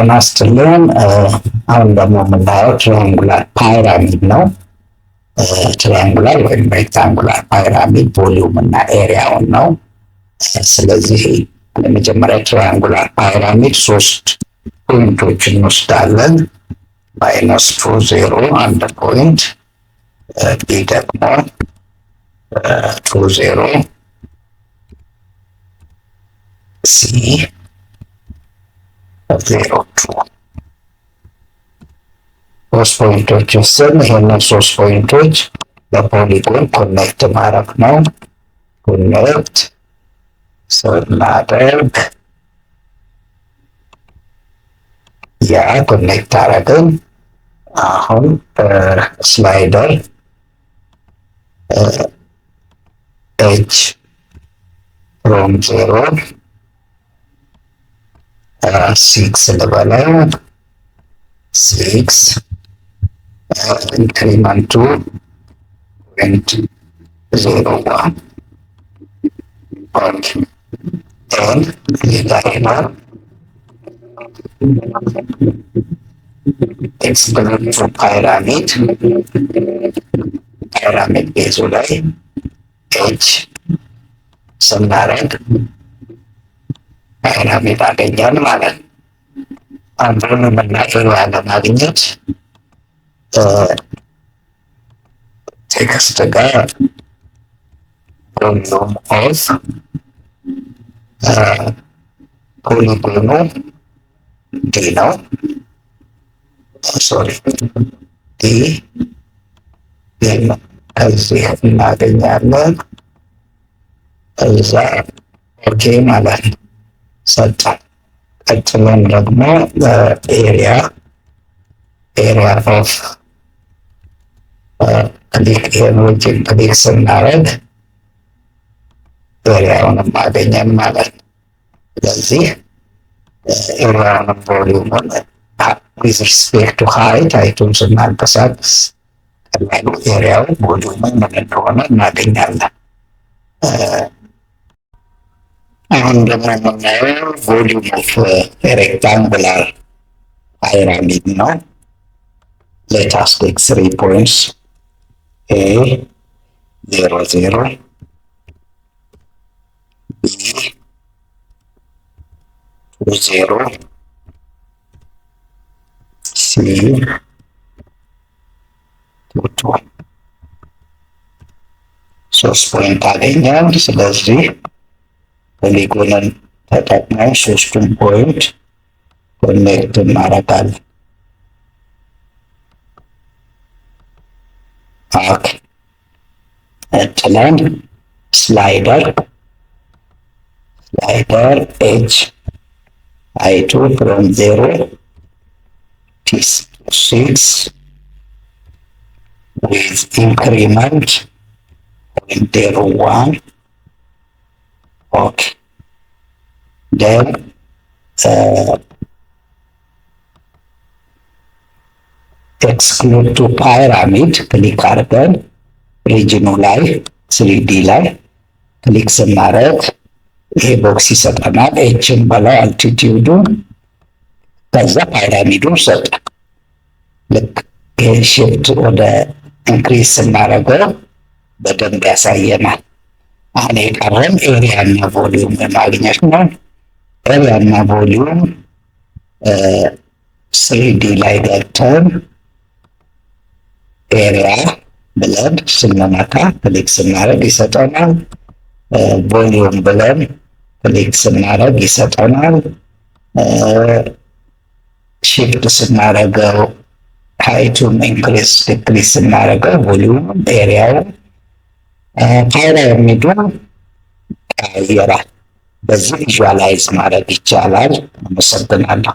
ጤና ይስጥልን። አሁን ደግሞ የምናየው triangular pyramid ነው። Triangular ወይም rectangular pyramid volume እና area ውን ነው። ስለዚህ ለመጀመሪያ triangular pyramid ሶስት point ኦች እንወስዳለን። -2 0 አንድ point፣ B ደግሞ 2 0፣ C 0 2። ሶስት point ኦች ወስደን ይህንን ሶስት point ኦች በ polygon connect ማድረግ ነው። Connect ስናደርግ ያ connect አረግን። አሁን slider edge from 0 6 ልበለው፣ 6 increment ኡ 0.01። Okay, then ሌላ ነው፣ explode pyramid። Pyramid base ኡ ላይ edge ስናረግ pyramid አገኘን ማለት ነው። አንዱን እና area ለማግኘት text ጋር volume of polygon ኑ D ነው። Sorry, D ከዚህ እናገኛለን። እዛ okay ማለት ነው ሰጠ። ቀጥለን ደግሞ area of click ይሄን click ስናደርግ area ውንም አገኘን ማለት ነው። ስለዚህ area ውንም volume ኡን with respect to height፣ height ኡን ስናንቀሳቅስ ቀላሉ area ው volume ኡ ምን እንደሆነ እናገኛለን። አሁን ደግሞ የምናየው volume of rectangular pyramid ነው። Let us take three points: A 0 0፣ B 2 0፣ C 2 2። ሶስት point አገኘን። ስለዚህ polygon ን ተጠቅመን ሶስቱን point connect እናደርጋለን። Okay፣ ቀጥለን slider edge height ኡ from 0 to 6 with increment 0.01። Okay, then explode to pyramid click አድርገን region ኑ ላይ 3D ላይ click ስናደርግ ይሄ box ይሰጠናል። H ን በላይ altitude ኡ ከዛ pyramid ኡን ሰጠ። ልክ ይህን shift ወደ increase ስናደርገው በደንብ ያሳየናል። አሁን የቀረን area እና volume ማግኘት ነው። Area እና volume 3D ላይ ገብተን area ብለን ስንነካ click ስናደርግ ይሰጠናል። Volume ብለን click ስናደርግ ይሰጠናል። Shift ስናደርገው height ኡን increase decrease ስናደርገው volume area ው pyramid ኡ ይቀያየራል። በዚህ visualize ማድረግ ይቻላል። አመሰግናለሁ።